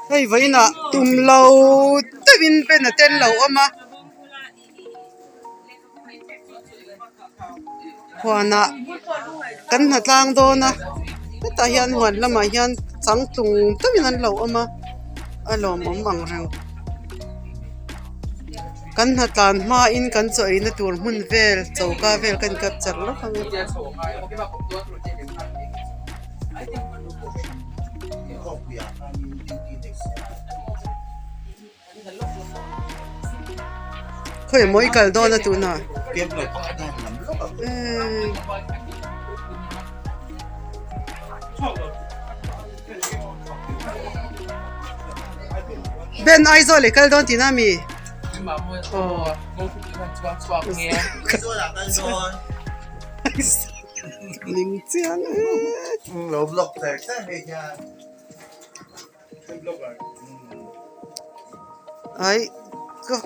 Hei vawiinah tum lo deuhin pen a tel lo awm a. Huanah kan hna tlang dawn a hetah hian huan lamah hian changtlung deuhin an lo awm a a lawmawm ang reng kan hna tlan hmain kan chaw eina tur hmun vel choka vel kan capture lawk ang a. Khawi maw i kal dawn a tunah Ben Aizawl i kal dawn tihna ami? Ning chiang e. Ai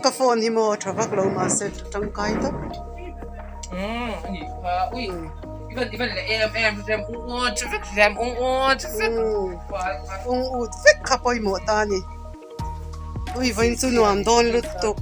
ka phone hi maw tha vak lo mahse tangkai tak. Ung ut vek kha pawimawh ta a ni. Ui vawiin chu nuam dawn lutuk.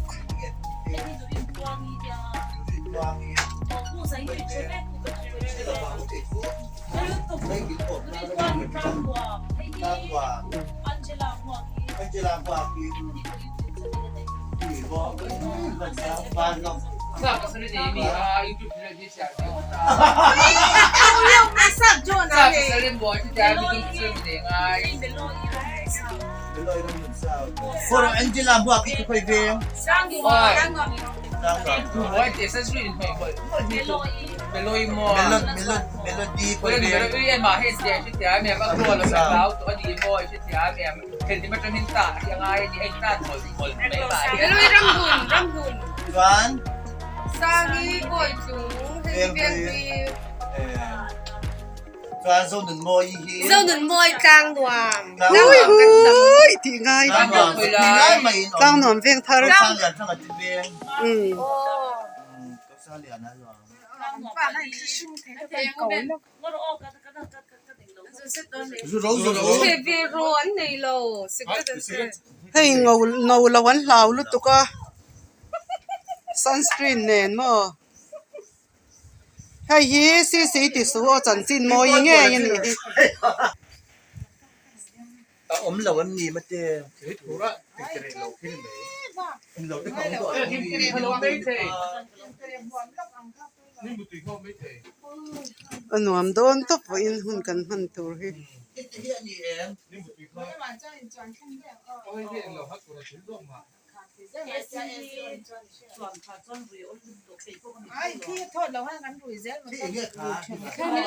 Hui hui tih ngai tlang nuam veng thar Hei ngo no lo an hlau lutuk a sunscreen nen maw hei hi c c ti suh aw chanchin mawi ngei a nih hi. A awm lo an ni mate. A nuam dawn tawp pawhin hun kan hman tur hi.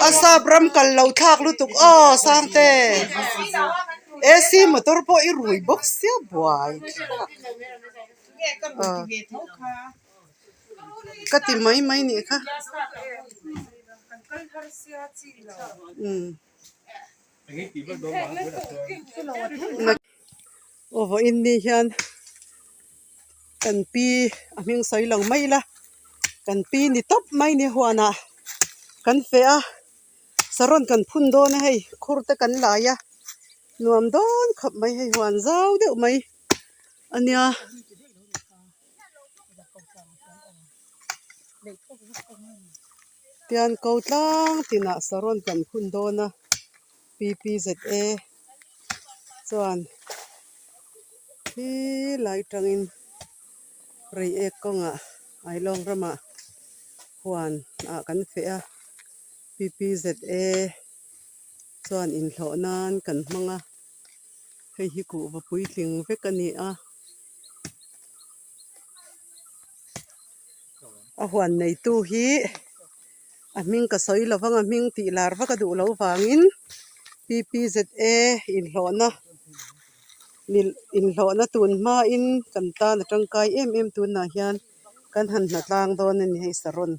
A sap ram kal lo thlak lutuk aw Sangte AC motor pawh i rui bawk sia buai thlak ka ti mai mai nih kha umm. Aw vawiin ni hian kan pi a hming sawi lo mai ila kan pi ni tawp mai ni huanah kan feh a saron kan phun dawn a hei khur te kan lai a nuam dawn khawp mai hei huan zau deuh mai a nia. Tian ko tlang tinah saron kan phun dawn a P P Z A chuan khi lai tangin reiek kawngah Ailawng ramah huan ah kan feh a P P Z A chuan inhlawh nan kan hmang a hei hi kuhva puitling vek a ni a. A huan neitu hi a hming ka sawi lo vang a hming tih lar vak a duh loh vangin P P Z A inhlawhna inhlawhna tun hmain kan tan a tangkai em em tunah hian kan han hna tlang dawn a ni hei saron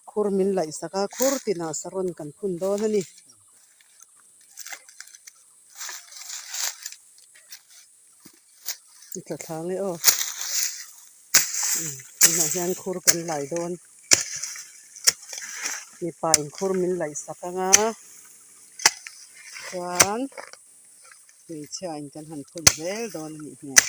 khur min laih sak a khur tinah saron kan phun dawn a ni. I tla thla nge aw tunah hian khur kan lai dawn mipa in khur min laih sak ang a chuan. Hmeichhia in kan han phun zel dawn a nih hmel.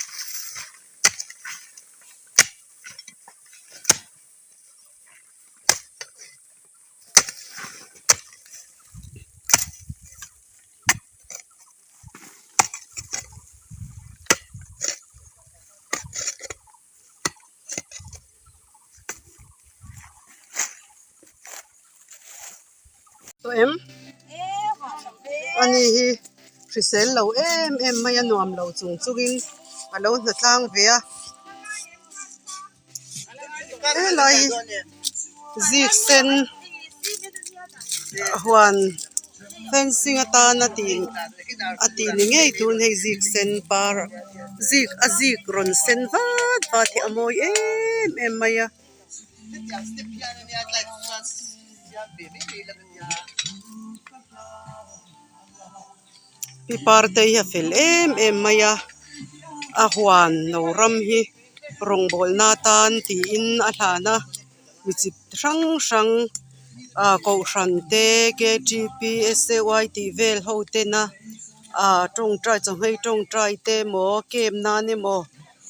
Tawh em? Ani hi hrisel lo em em mai a nuam lo chung chungin a lo hna tlang ve a helai zik sen huan fencing atana tih a tih ni ngei tur hei zik sen par zik a zik rawn sen vat vat hi a mawi em em mai a. Pi Partei hi a fel em em mai a a huan no ram hi rawngbawlna atan tiin a hlan a mi chi hrang hrang ah kohhran te k t p s a y tih vel ho tena ah tawngtai chawhmeh tawngtai te emaw camp nan emaw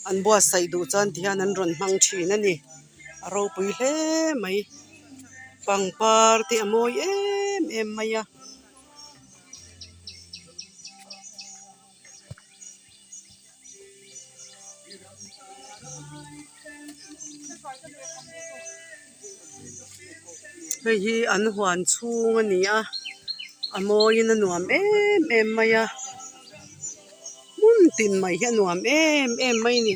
an buatsaih duh chuan tihian an rawn hmang thin a ni a ropui hle mai pangpar te a mawi em em mai a. Hei hi an huan chhung a ni a a mawiin a nuam em em mai a hmun tin mai hi a nuam em em mai a ni.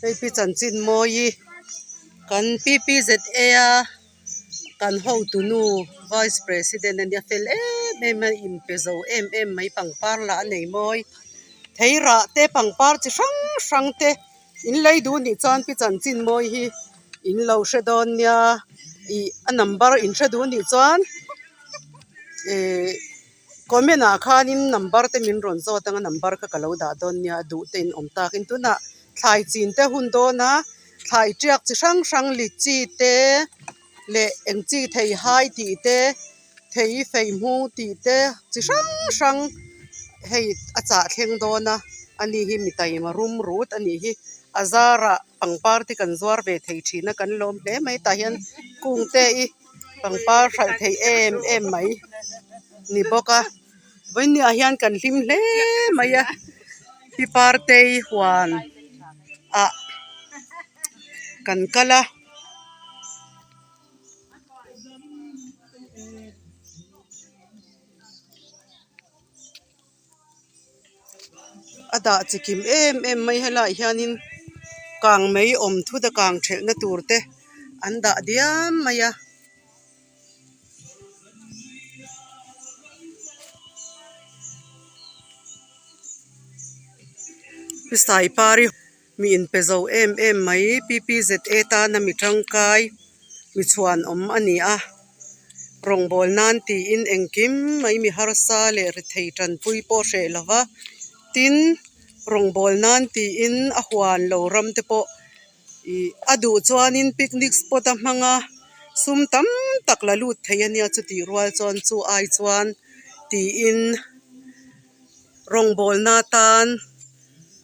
Hei pi chanchin mawi kan p p z a a kan hotu nu vice president a nia fel em em a inpe zo em em mai pangpar lah a nei mawi thei rah te pangpar chi hrang hrang te in lei duh anih chuan pi chanchin mawi hi in lo hre dawn nia ih a number in hre duh anih chuan ihh comment ah khanin number te min rawn zawt ang a number kha ka lo dah dawn nia a duh te in awm tak in tunah thlai chin te hun dawn a thlai tiak chi hrang hrang lichi te leh eng chi thei hai tih te thei fei hmung tih te chi hrang hrang hei a chah thleng dawn a ani hi mi taima rum rut a nih hi a zarah pangpar te kan zuar ve thei thin a kan lawm hle mai tah hian kung te hi pangpar hralh theih em em mai ni bawk a vawiinniah hian kan hlim hle mai a pi partei huan ah kan kal a. A dah chi kim em em mai helaiah hianin kang mai awm thut a kang thelh na tur te an dah diam mai a. Saipari mi inpe zo em em mai p p z a tana mi tangkai mi chhuanawm a ni a rawngbâwl nân tiin engkim mai mi harsa leh rethei tanpui pawh hreh lo va tin rawngbâwl nân tiin a huan lo ram te pawh ih a duh chuanin picnic spot a hmang a sum tam tak la lut thei a nia chutih rual chuan chu ai chuan tiin rawngbawlna tan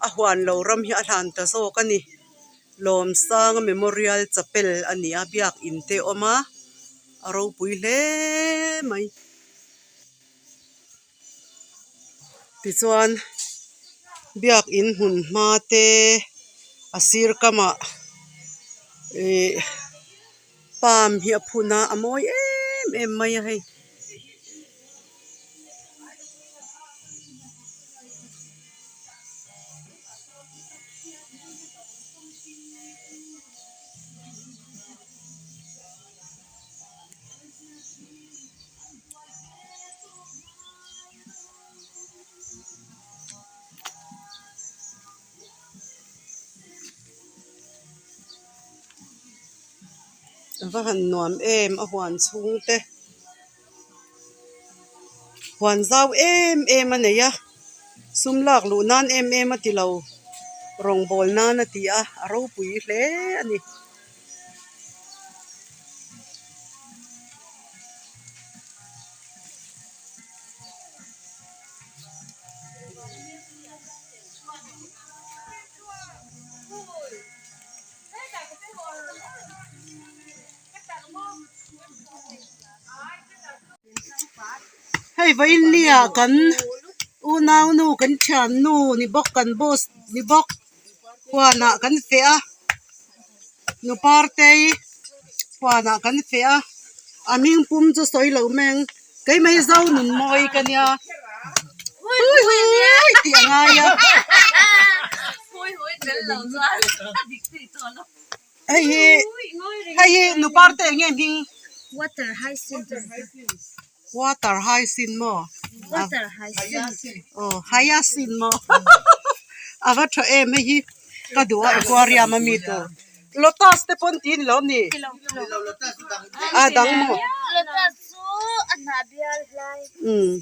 a huan lo ram hi a hlan ta zawk a ni Lawmsanga memorial chapel a ni a biakin te a awm a a ropui hle mai tichuan biakin hmun hma te a sir kamah ihh palm hi a phun a a mawi em em mai a hei. A va han nuam em a huan chhung te huan zau em em a nei a sum lak luh nan em em a ti lo rawngbâwl nan a ti a a ropui hle a ni. Hei vawiin nia kan unau nu kan thiannu ni bawk kan boss ni bawk huanah kan feh a nu partei huanah kan feh a a hming pum chu sawi loh meng keimah hi zo nun mawi ka nia hui hui tih a ngai a. Hei hi hei hi nu parte eng nge hming? Water hyacinth Water hyacinth maw? Water hyacinth Aw hyacinth maw a va tha em hei hi ka duh a aquarium a mi tur lotus te pawn tiin lo ni a dang maw? Lotus chu a hnah bial hlai. Umm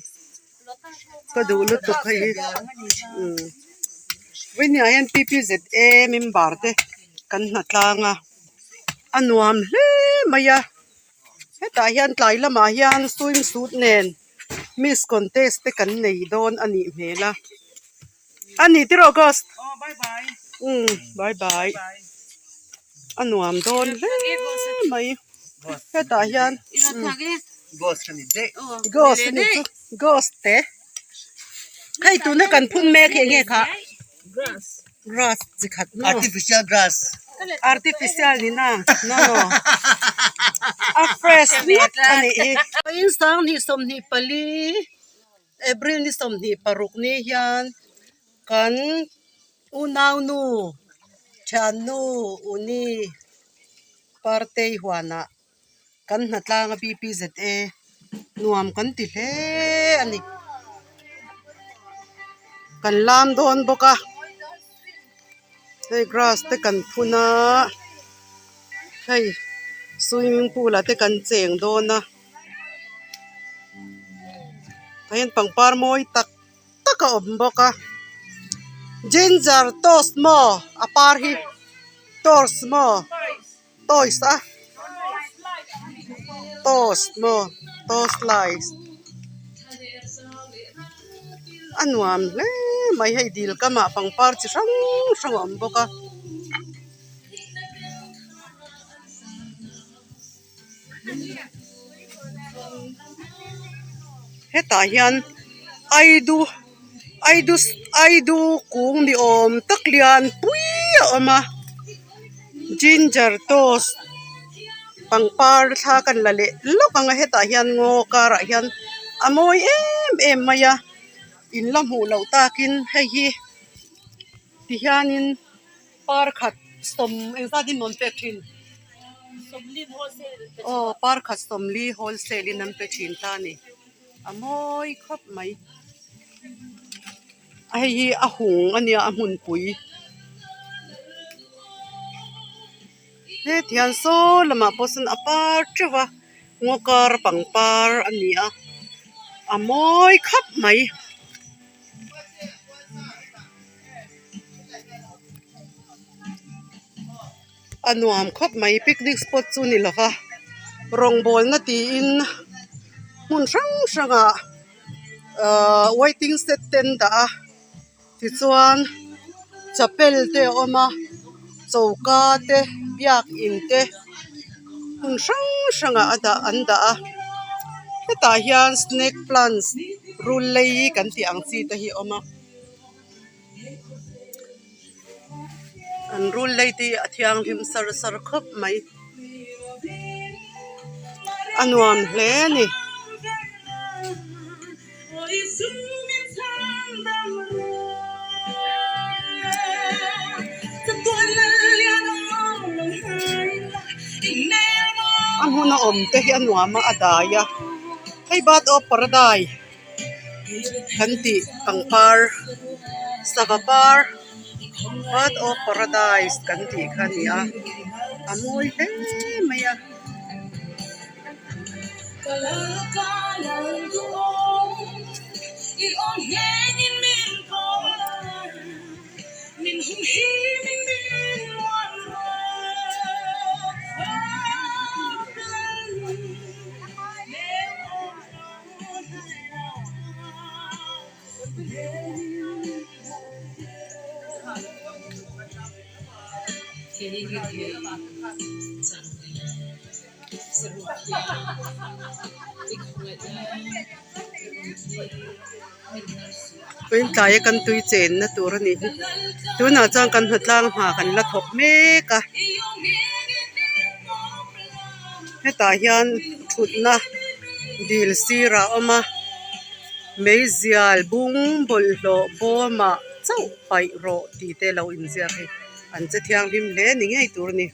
ka duh lutuk hei hi umm vawiin ah hian P P Z A member te kan hna tlang a a nuam hle mai a hetah hian tlai lamah hian swim suit nen miss contest te kan nei dawn a nih hmel a a ni tiraw ghost umm bye bye a nuam dawn hle mai hetah hian ghost a nih chu ghost te hei tuna kan phun mek hi enge kha grass chi khat maw artificial grass artificial ni na no no a fresh ngawt a nih hi vawiin sanghnih 24 April ni 26 ni hian kan unau nu thiannu uni partei huanah kan hnatlang a B P Z A nuam kan ti hle a ni kan lam dawn bawk a hei grass te kan phun a hei swimming pool ah te kan cheng dawn a tah hian pangpar mawi tak tak a awm bawk a ginger toast maw a par hi toast maw. Toys a toast maw toast lice a nuam hle mai hei dil kamah pangpar chi hrang hrang a awm bawk a. Hetah hian aidu aidu aidu kung ni awm tak lian pui a awm a ginger toast pangpar thla kan la leh lawk ang a hetah hian ngaw karah hian a mawi em em mai a in la hmuh loh takin hei hi tihianin. Par khat sawm engzat in an pek thin? Aw par khat 40 wholesale in an pe thin ta a ni. A mawi khawp mai. A hei hi a hung a nia a hmunpui. Hetiang saw lamah pawh sawn a par teuh a ngaw kar pangpar a ni a a mawi khawp mai. A nuam khawp mai picnic spot chu ni lova rawngbawlna tiin hmun hrang hrangah ahh waiting shed te an dah a tichuan chapel te a awm a choka te biakin te hmun hrang hrangah a dah an dah a hetah hian snake plants rul lei kan tih ang chi te hi a awm a. An rul lei te hi a thianghlim sar sar khawp mai a nuam hle a ni. A hmun a awm te hi a nuam a a dai a hei bird of paradise. Kan tih pangpar sava par bird of paradise kan tih kha a ni a a mawi hle mai a. Vawiin tlaia kan tui chenna tur a nih hi tunah chuan kan hnatlang hna kan la thawk mek a hetah hian thutna dil sirah a awm a meizial bung bawlhhlawh bawmah chauh paih rawh tih te lo inziak hi an che thianghlim hle ni ngei tur a ni.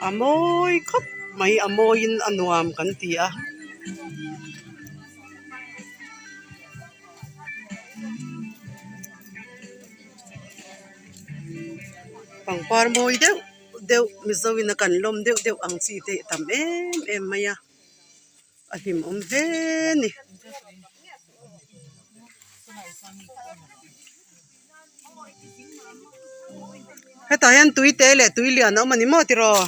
A mawi khawp mai a mawiin a nuam kan ti a. Pangpar mawi deuh deuh mizo in a kan lawm deuh deuh ang chi te a tam em em mai a a hlimawm hle a ni. Hetah hian tui te leh tui lian a awm a ni maw tiraw?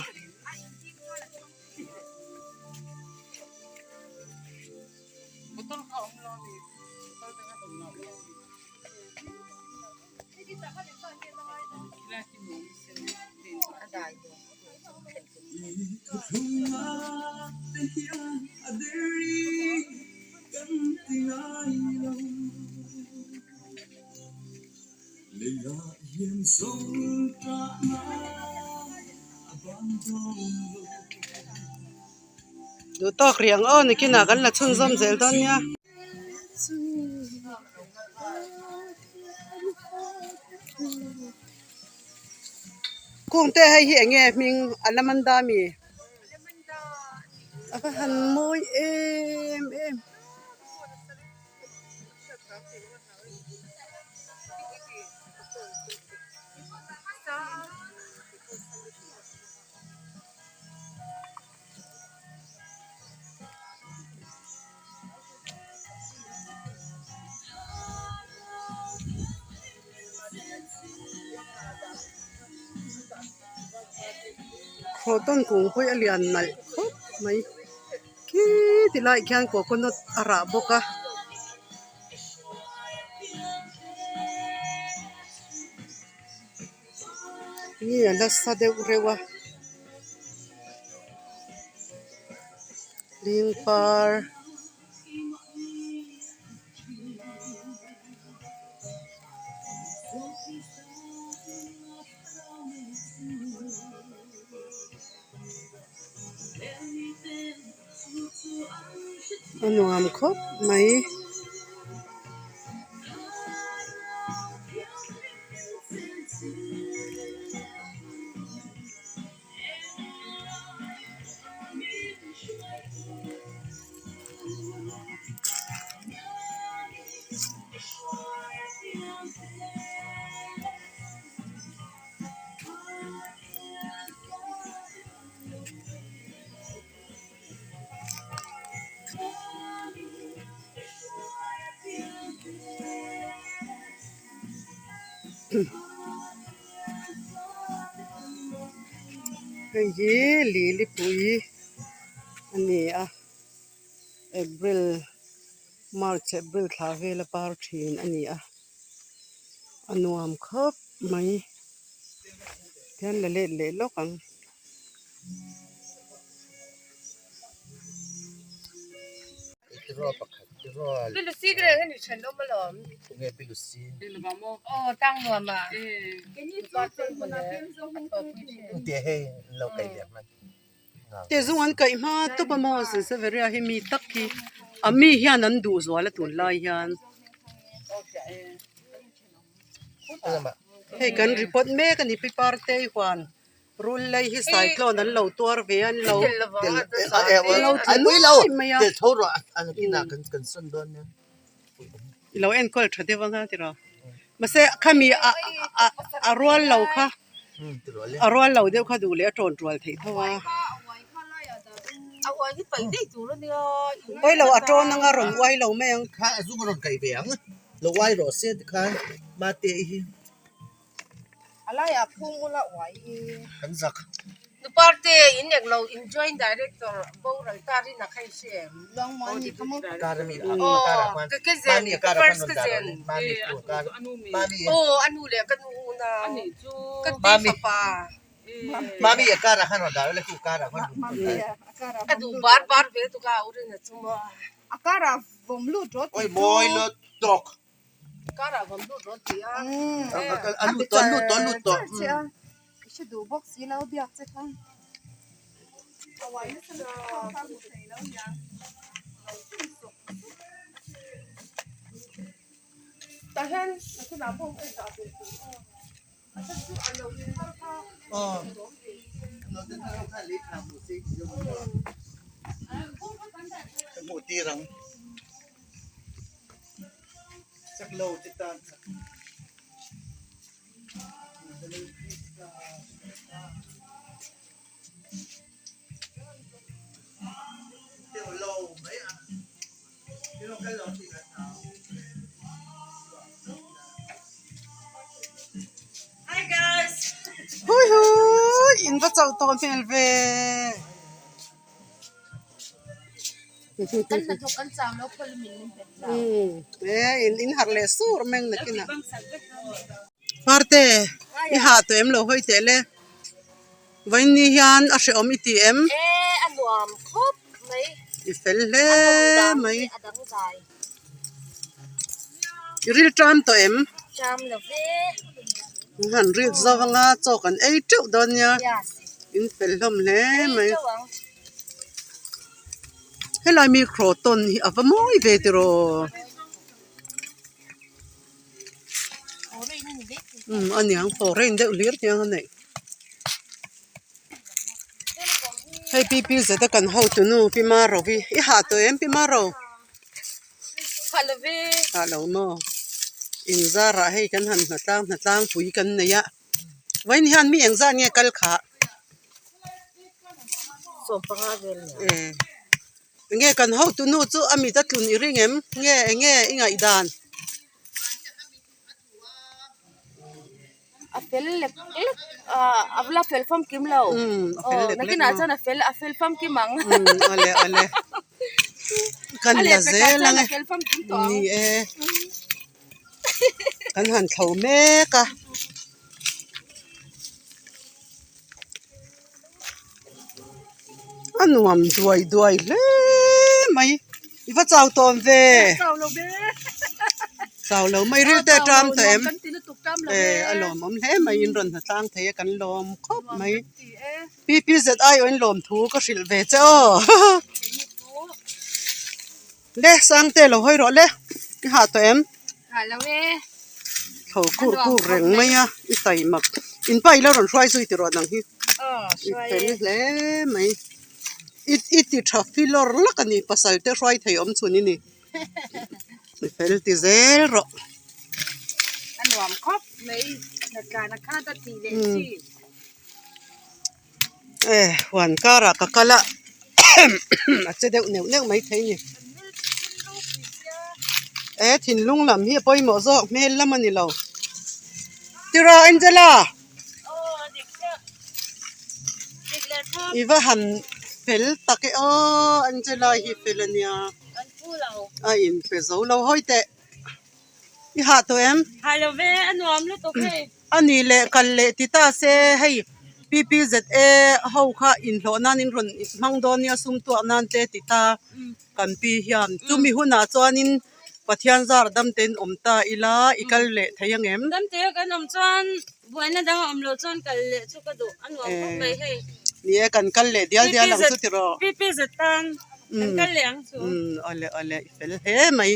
Duh tawk rih ang aw nikinah kan la chhunzawm zel dawn nia. Kungte hei hi eng nge hming a la man da mi? A va han mawi em em. Croton kung pawh hi a lian nalh khawp mai khi ti laiah khian coconut a rah bawk a. Ni a nasa deuh reuh a lingpar. A nuam khawp mai. Hei hi lilipui a ni a April March April thla vela par thin a ni a a nuam khawp mai tihian la let leh lawk ang. Te zung an kaih hma tawp a maw Sanseveria hi mi tak hi a mi hian an duh zual a tunlai hian. Hei kan report mek a ni pi Partei huan rul lei hi cyclone an lo tuar ve a an lo lo tla nuai mai a. I lo enkawl tha deuh anga tiraw mahse khami a a rual lo kha a rual lo deuh kha duh leh a tawn tual theih tho a pawilo a tawn anga rawn uai lo mai ang. Lo uai rawh se tikhan mate hi. A laiah phung ula uai hi. Kan zak. Nuparte in eng lo in joint director boral ta rin a kha i hre em? Kar mi a Aw kar ah khuan ka ke zen mami a ka kar ah first khuan ka rawn dah zen. rawh le mami chu a kar mami Aw a nu leh ka nu unau ka pi Mami. fapa. Mami a kar ah khan rawn dah rawh le khu kar ah khuan rawn dah. Ka duh bar bar ve tuk a urin a chum a. A karah vawm lut rawh tih chu. Oi mawi lutuk. Karah vawm lut rawh tih a. A lut tawh a lut tawh a lut tawh. Che a i hre duh bawk si lo biak che kha. A uai nasa lutuk kha kha hmu thei lo nia. Lo chum sawk sawk. Tah hian nakinah pawh ka indah ve tur aw. A chhan chu a lo in thar kha Aw lo in thar ho kha lei tha hmuh se ti deuh ang a. Ka hmuh tir ang. Chak lo te tan chak. Teuh lo mai a. Hi guys. Hui hui in va chauh tawh hmel ve. Kan hnathawk kan chau lo khawl min min bet lo. E in in harh leh sur meng nakin ah. Parte i hah tawh em lo hawi teh le. Vawiin hian a hrehawm i ti em? E a nuam khawp mai. I fel hle mai. A dang zai. I ril ṭam tawh em? Ṭam lo ve. An han ril zauh anga chaw kan ei ṭeuh dawn nia. Yes. In fel hlawm hle mai. Ei ṭeuh ang. Helai mi croton hi a va mawi ve tiraw? Umm a niang foreign deuh hlir hian a neih hei P P zeta kan hotu nu Pi Marovi i hah tawh em Pi Maro hah lo maw inzarah hei kan han hnatlang hnatlang pui kan nei a vawiin hian mi engzat nge kal khah Enge kan hotu nu chu a mit a tlun i ring em? Nge enge i ngaihdan? A fel lek lek ah a la fel famkim lo. Umm a fel lek lek Nakinah chuan a fel a fel famkim ang. Umm awle awle. Kan la zel ang e. A fel famkim tawh ang. Ni e. Kan han thlo mek a. A nuam duai duai hle mai i va chau tawm ve chau lo mai ril te a ṭam tawh em e a lawmawm hle mai in rawn hnatlang thei a kan lawm khawp mai P P Z I awin lawm thu ka hrilh ve che aw le Sangte lo hawi rawh le i hah tawh em. Tho kur kur reng mai a i taimak in pa ila rawn hruai zui tirawn ang hi i fel hle mai i i ti tha filawr lak a ni pasal te hruai thei awm chhun i ni i fel ti zel rawh. A nuam khawp mai hnatlan a khat a tih leh chi. E huan karah ka kal a a che deuh neuh neuh mai thei a ni e thinlung lam hi a pawimawh zawk hmel lam a ni lo tiraw Angela i va han fel tak e aw Angela hi fel a nia a inpe zo lo hawi teh i hah tawh em? A ni leh kal leh ti ta se hei P_P_Z_A ho kha inhlawh nan in rawn hmang dawn nia sum tuak nan te ti ta kan pi hian chumi hunah chuanin Pathian zar dam te in awm ta ila i kal leh thei ang em? Dam te kan awm chuan buaina dang a awm loh chuan kal leh chu ka duh a nuam khawp mai hei. Ni e kan kal leh dial dial ang chu tiraw? P_P_Z tan kan kal leh ang chu. Umm awle awle i fel hle mai.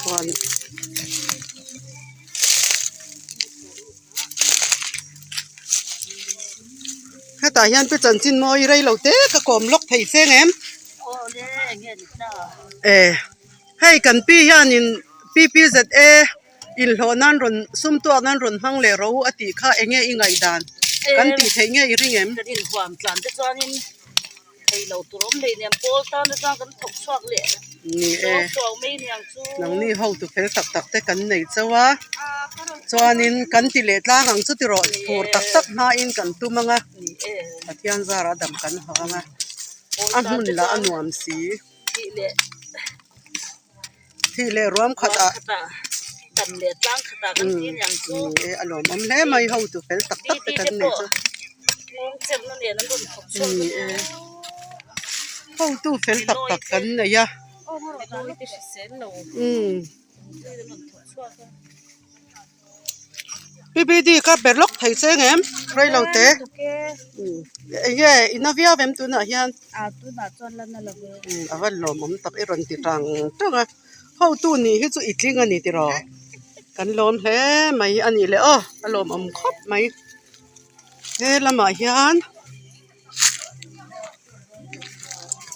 Chuan hetah hian pi chanchin mawi rei lo te ka kawm lawk thei che ang em e. Hei kan pi hianin PPZA inhlawh nan rawn sum tuak nan rawn hmang leh ro a tih kha eng nge i ngaihdan kan tih theih nge i ring em? Kan inhuam tlan te chuanin thei lo tur awm leh niang pawl tan te chuan kan thawk chhuak leh Ni e chawk chawk mai niang chu. Nangni hotu fel tak tak te kan nei chauh a chuanin kan ti leh tlang ang chu tiraw phur tak tak hmain kan tum ang a Pathian zarah dam kan hawk ang a a hmun lah a nuam si. Tih leh. Thih leh ruam khatah. Khatah tam leh tlang khatah kan ti aniang chu. E a lawmawm hle mai ho tu fel tak tak te kan nei chu. Nghawng cherna nen an rawn thawk chhuak Ni e. Hotu fel tak tak kan nei a. Umm. PBD ka ber lawk thei che ngem rei lo te eng nge i na viau em tunah hian a va lawmawm tak i rawn ti tang tang a hotu nih hi chu i tling a ni tiraw kan lawm hle mai a nih leh aw a lawmawm khawp mai he lamah hian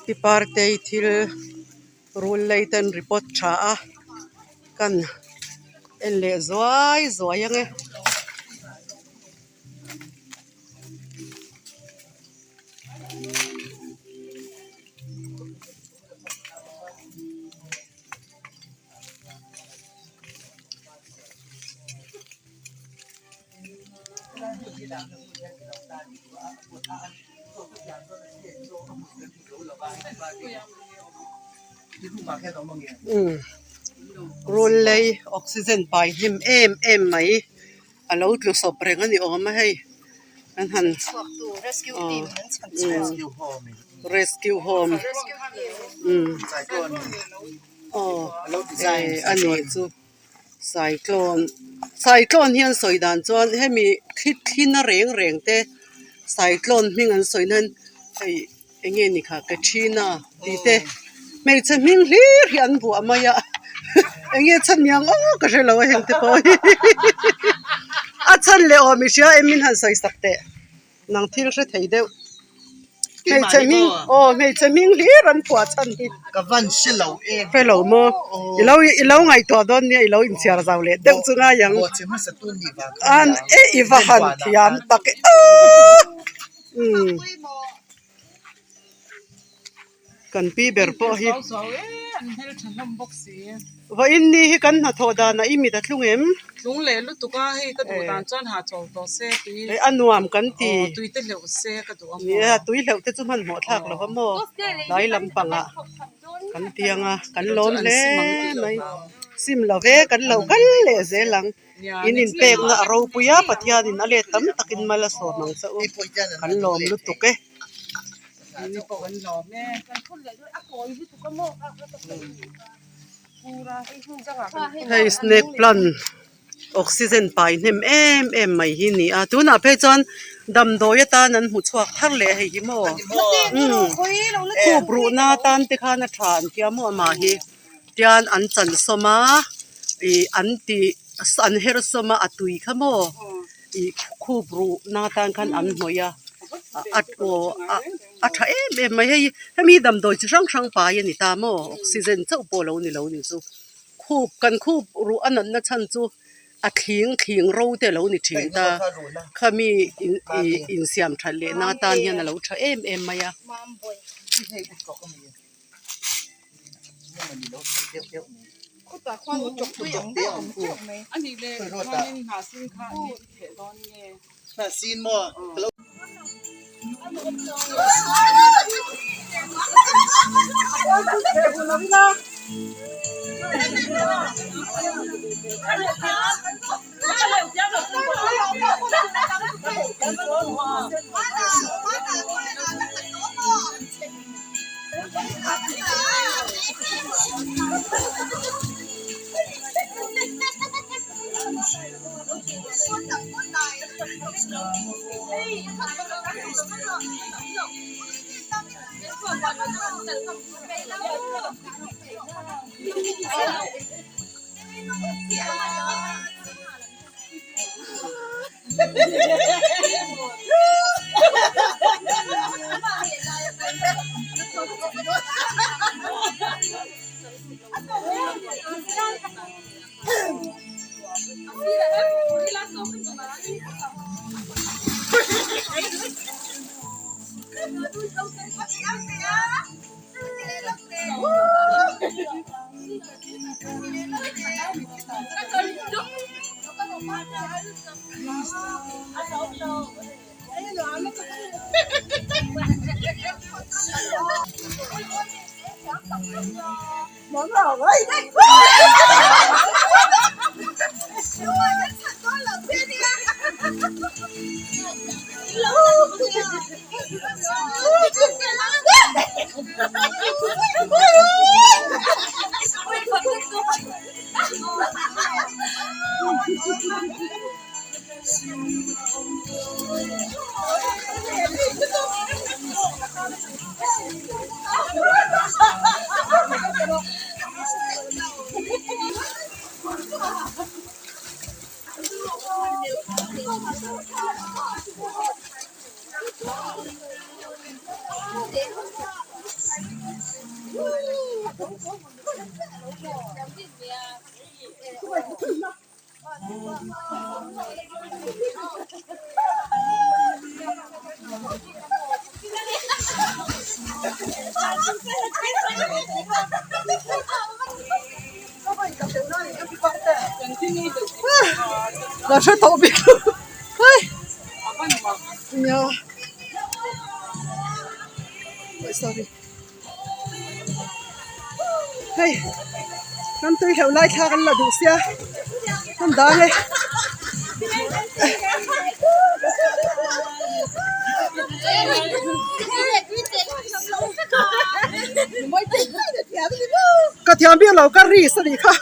pi partei thil. Rul lei ten report tha a kan en leh zuai zuai ang e. Rul lei oxygen pai hnem em em mai a lo tlu sawp reng a ni awm a hei an han rescue home aw a nih chu. Cyclone cyclone hi an sawi dan chuan hemi thli thli na reng reng te cyclone hming an sawi nan hei eng nge ni kha Katrina tih te hmeichhe hming hlir hi an vuah mai a eng nge chhan niang aw ka hre lo a heng te pawh hi a chhan leh awm i hria em min han sawi sak teh. Nang thil hre thei deuh. Hmeichhe hming aw hmeichhe hming hlir an phuah chhan hi. Ka van hre lo em. Hre lo maw? I lo i lo ngaihtuah dawn nia i lo inchhiar zau leh deuh chu ngai ang. Buatsaih hmasa tu ni vang kha An e i va han thiam tak e aaa umm. Kan pi ber pawh hi. Vawiin ni hi kan hnathawh danah i mit a thlung em? Tlung leh lutuk a, hei ka duh dan chuan ha chawl tawh se tui. Hei a nuam kan ti. Aw tui te hleuh se ka duh a maw. Nia tui hleuh te chu hmanhmawh thlak lo va maw. Tlai lampangah kan tiang a, kan lawm hle mai. Sim lo ve kan lo kal leh zel ang. In inpekna a ropui a, Pathianin a let tam takin mal a sawm ang che u. Kan lawm lutuk e. Hei snake plant oxygen pai hnem em em mai hi a ni a tunah phei chuan damdawi atan an hmu chhuak thar leh hei hi maw khup ruhna atan te khan a tha an tia maw amah hi tian an chan sawm a ih an tih an her sawm a a tui kha maw ih khup ruhna atan khan an hnawih a a aw a tha em em mai hei hemi damdawi chi hrang hrang pai a ni ta maw oxygen chauh pawh lo ni lo ni chu khup kan khup ruh a natna chhan chu a thling thling ro te a lo ni thin ta khami ih insiam that leh na tan hian a lo tha em em mai a. Ka hre tawh bik lo hai nia sorry hei kan tui hleuh lai thla kan la duh sia kan dang e. Ka thiam bik lo ka risk a nih kha.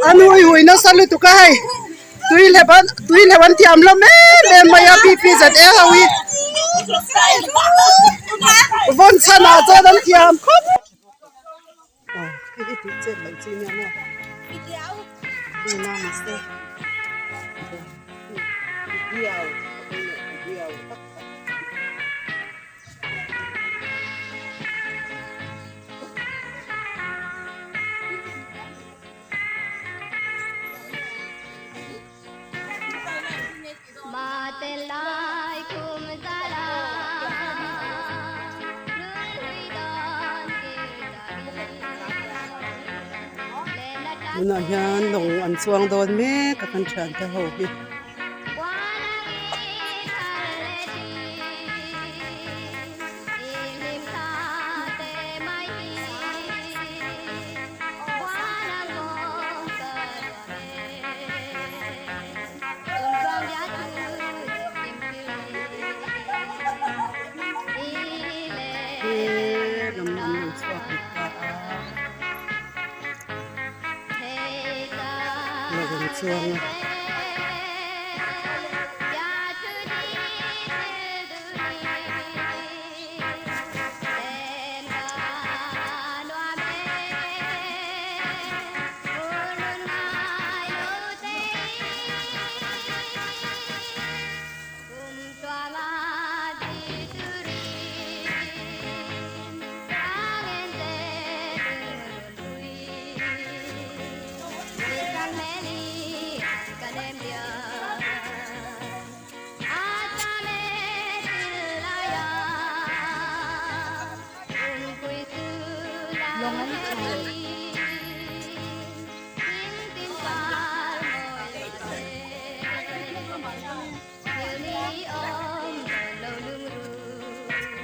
A nui hui nasa lutuk a hei tui hlep an tui hlep an thiam lo em em mai a PPZL ho hi vawn chhan ah chuan an thiam khawp Tunah hian lawng an chuang dawn mek a kan thiante ho hi. He lam an lo chhuak leh ta a la rawn chuang a.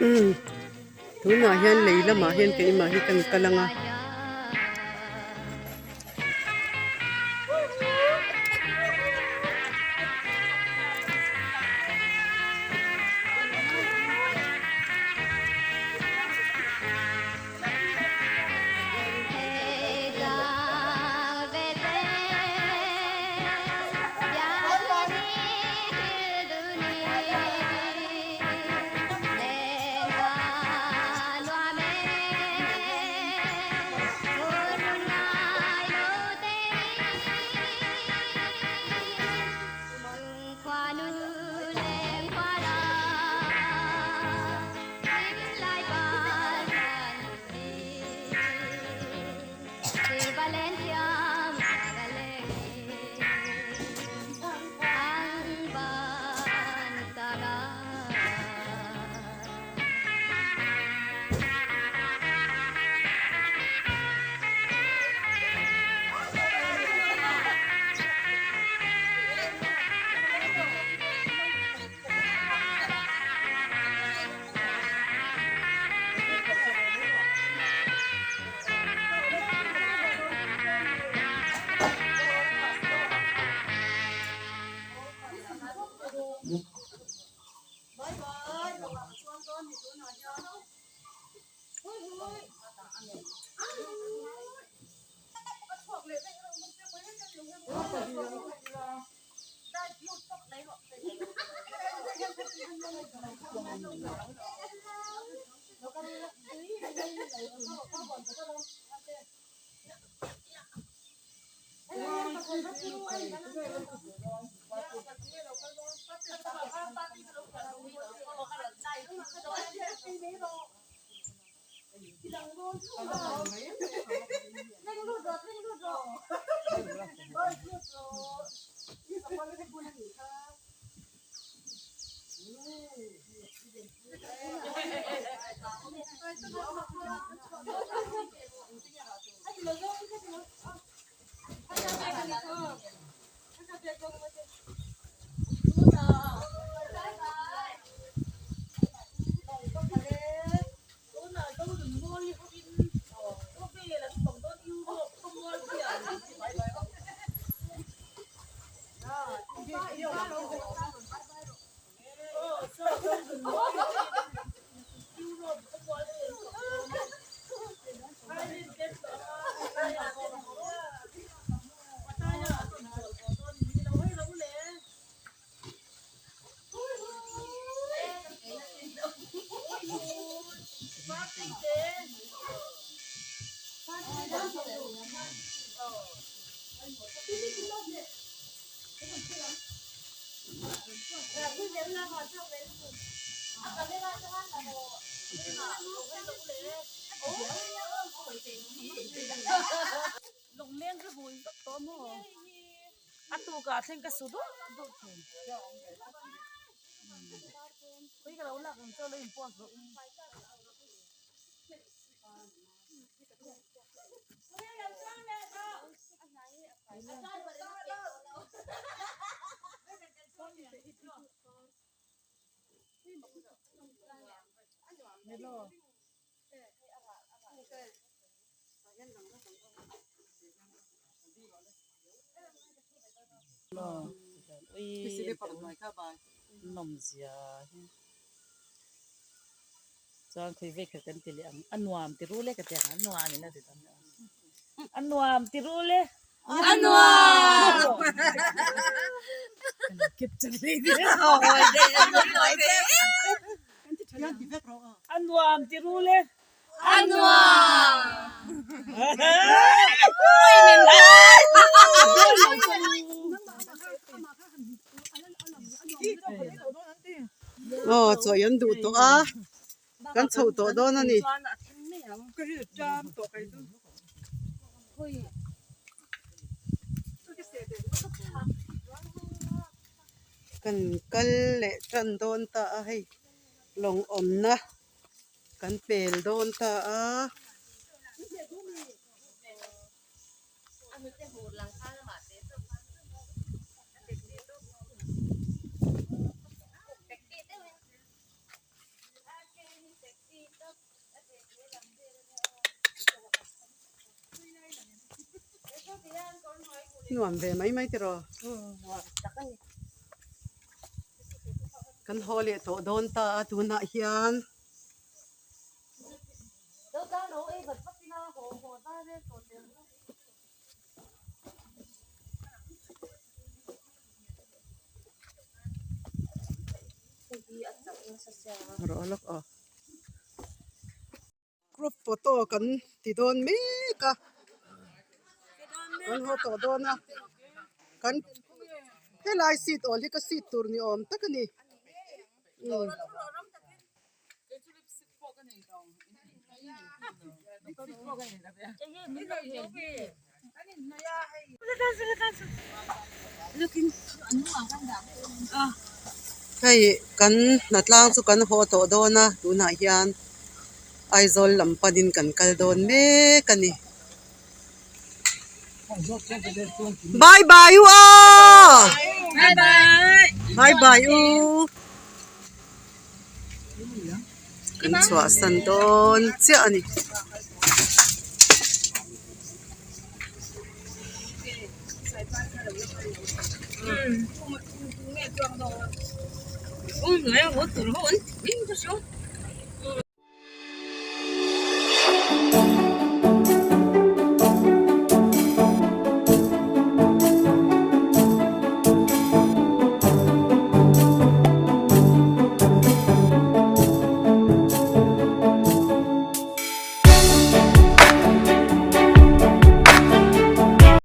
Umm tunah hian lei lamah hian keimah hi kan kal ang a. A tukah thleng ka su duh duh thei. Pui ka lo lak ang chu lo in post rawh u. Nawmzia hi chuan khawi vek kha kan ti leh ang a nuam ti rul e ka ti ang a nuam in a ti dawn a nuam ti rul e a nuam a nuam ti rul e a nuam Aw chaw an duh tawh a kan chhoh tawh dawn a ni. Kan kal leh tan dawn ta a hei lawng awmna kan pel dawn ta a. Nuam ve mai mai tiraw kan haw leh tawh dawn ta a tunah hian. Rawh lawk aw group photo kan ti dawn mek a kan haw tawh dawn a kan helai seat awl hi ka seat tur ni awm tak a ni umm. Hei kan hnatlang chu kan haw tawh dawn a tunah hian Aizawl lam panin kan kal dawn mek a ni. Bye bye u aw! Bye bye u! Kan chhuahsan dawn chiah a ni. Kawng hnuaia haw tur ho an ti mai ka hria.